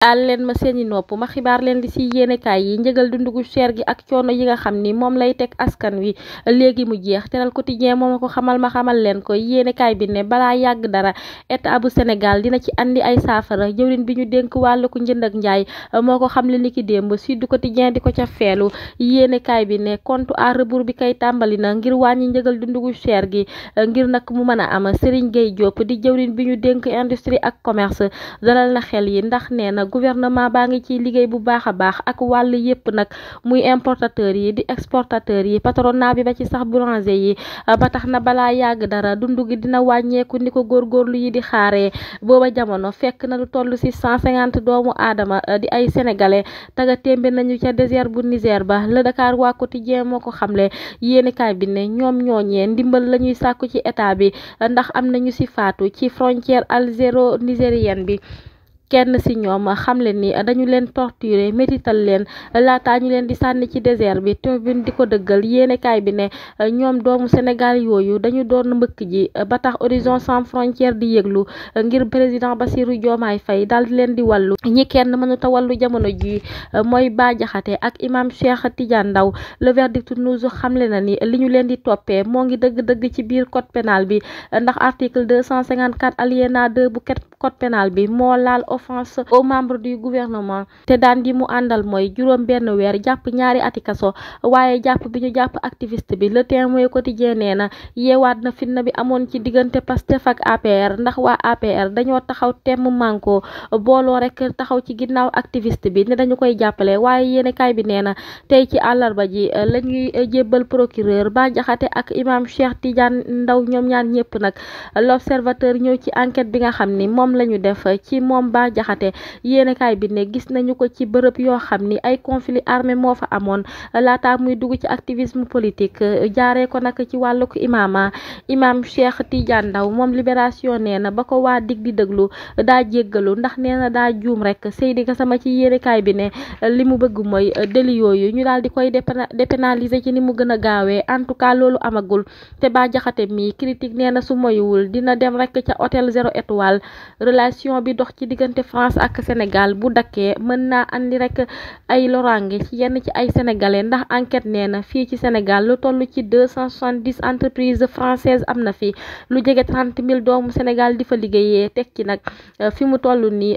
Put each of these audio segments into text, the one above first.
al leen ma seeni nopp ma xibaar leen di ci yéenekaay yi njëgal dundu gu cher gi ak coono yi nga xam ni moom lay teg askan wi léegi mu jeex Teral Quotidien moom ko xamal ma xamal leen ko yéenekaay bi ne balaa yàgg dara état bu Sénégal dina ci andi ay saafara jëwriñ bi ñu dénk wàllu ko njënd ak njaay moo ko xamle ni ki démb Sud Quotidien di ko ca feelu yéenekaay bi ne compte à rebours bi kay tàmbali na ngir wàññi njëgal dundu gu cher gi ngir nag mu mën a am Serigne Gueye Diop di jëwriñ bi ñu dénk industrie ak commerce dalal na xel yi ndax nee na gouvernement baa ngi ciy liggéey bu baax a baax ak wàll yépp nag muy importateur yi di exportateur yi patronat bi ba ci sax boulanger yi ba tax na balaa yàgg dara dundu gi dina wàññeeku ni ko góorgóorlu yi di xaaree booba jamono fekk na lu toll ci 150 doomu aadama di ay sénégalais taga témbe nañu ca désert bu Niger ba Le Dakar waa Quotidien moo ko xamle yéenekaay bi ne ñoom ñooñee ndimbal lañuy sàkku ci état bi ndax am nañu ci faatu ci frontière algéro-nigérienne bi kenn ci ñoom xamle ni dañu leen torturer métital leen laata ñu leen di sànni ci désert bi Tribune di ko dëggal yéenekaay bi ne ñoom doomu Sénégal yooyu dañu doon mbëkk ji ba tax Horizon Sans Frontières di yëglu ngir président Bassirou Diomaye Faye daal di leen di wàllu ñi kenn mënuta wàllu jamono ji mooy Bah Diakhaté ak imam Cheikh Tidiane Ndao Le Verdict News xamle na ni li ñu leen di toppee moo ngi dëgg-dëgg ci biir code pénal bi ndax article 254 alinéa 2 bu code pénal bi moo laal offense aux membres du gouvernement te daan di mu àndal mooy juróom benn weer jàpp ñaari ati kaso waaye jàpp bi ñu jàpp activiste bi Le Témoin Quotidien nee na yeewaat na fitna bi amoon ci diggante Pastef ak APR ndax waa APR dañoo taxaw temm manko booloo rek taxaw ci ginnaaw activiste bi ne dañu koy jàppale waaye yéenekaay bi nee na tey ci àllarba ji la ñuy jébbal procureur Bah Diakhaté ak imam Cheikh Tidiane Ndao ñoom ñaan ñëpp nag L'Observateur ñëw ci enquête bi nga xam ni moom la ñu def ci moom Bah Diakhaté yéenekaay bi ne gis nañu ko ci bërëb yoo xam ni ay conflit armé moo fa amoon laata muy dugg ci activisme politique jaaree ko nag ci wàlluk imam Cheikh Tidiane Ndao moom Libération nee na ba ko waa dig di déglu daa jéggalu ndax nee na daa juum rek Seydi Gassama ci yéenekaay bi ne li mu bëgg mooy délit yooyu ñu daal di koy dépénaliser ci ni mu gën a gaawee en tout cas loolu amagul te Bah Diakhaté mi critique nee na su moyuwul dina dem rek ca hôtel 0 étoile relation bi dox ci diggante France ak Sénégal bu dakkee mën naa andi rek ay lorange ci yenn ci ay sénégalais ndax enquête nee na fii ci Sénégal lu toll ci 270 entreprises françaises am na fi lu jege 30 000 doomu Sénégal di fa liggéeyee teg ci nag fi mu toll nii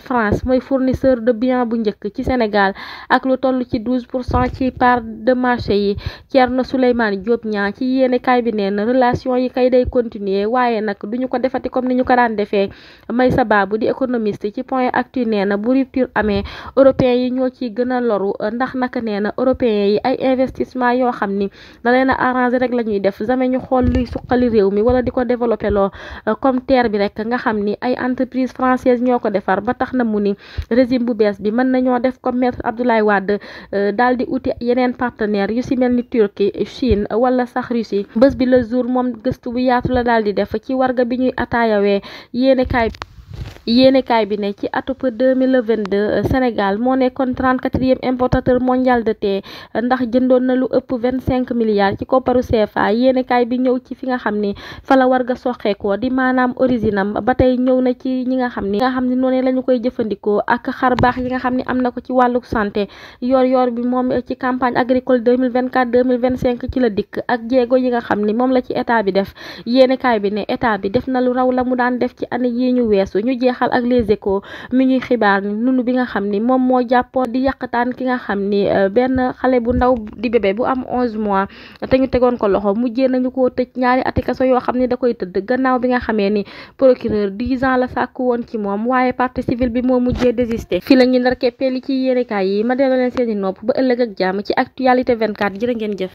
France mooy fournisseur de biens bu njëkk ci Sénégal ak lu toll ci 12% ci part de marché yi Thierno Souleymane Diop ñaa ci yéenekaay bi nee na relation yi kay day continuer waaye nag duñu ko defati comme ni ñu ko daan defee Maysa Babou di économiste ci Point Actu nee na bu rupture amee européens yi ñoo ciy gën a loru ndax naka nee na européens yi ay investissement yoo xam ni da leen a arrangé rek la ñuy def jamais ñu xool luy suqali réew mi wala di ko développé loo comme terre bi rek nga xam ni ay entreprise française ñoo ko defar ba tax na mu ni régime bu bees bi mën nañoo def comme maître Abdoulaye Wade daal di uti yeneen partenaires yu si mel ni Turquie Chine wala sax Russie bés bi le jour moom gëstu bu yaatu la daal di def ci warga bi ñuy ataayawee yéenekaay bi ne ci atub 2022 Sénégal moo nekkoon 34e importateur mondial de thé ndax jëndoon na lu ëpp 25 milliards ci kopparu CFA yéenekaay bi ñëw ci fi nga xam ni fa la warga soxeekoo di maanaam originam ba tey ñëw na ci ñi nga xam ni noonu la ñu koy jëfandikoo ak xar baax yi nga xam ni am na ko ci wàllu santé yor bi moom ci campagne agricole 2024-2025 ci la dikk ak jéego yi nga xam ni moom la ci état bi def yéenekaay bi ne état bi def na lu raw la mu daan def ci année yi ñu weesu ñu jeexal ak Les Échos mi ñuy xibaar ni nunu bi nga xam ni moom moo jàppoon di yàqtaan ki nga xam ni benn xale bu ndaw di bébé bu am 11 mois te ñu tegoon ko loxo mujjee nañu koo tëj ñaari ati kaso yoo xam ni da koy tëdd gannaaw bi nga xamee ni procureur 10 ans la sàkku woon ci moom waaye partie civile bi moo mujjee désister fi la ñu ndar keppee li ci yéenekaay yi ma delloo leen seeni nopp ba ëllëg ak jàmm ci Actualité 24 jërë ngeen jëf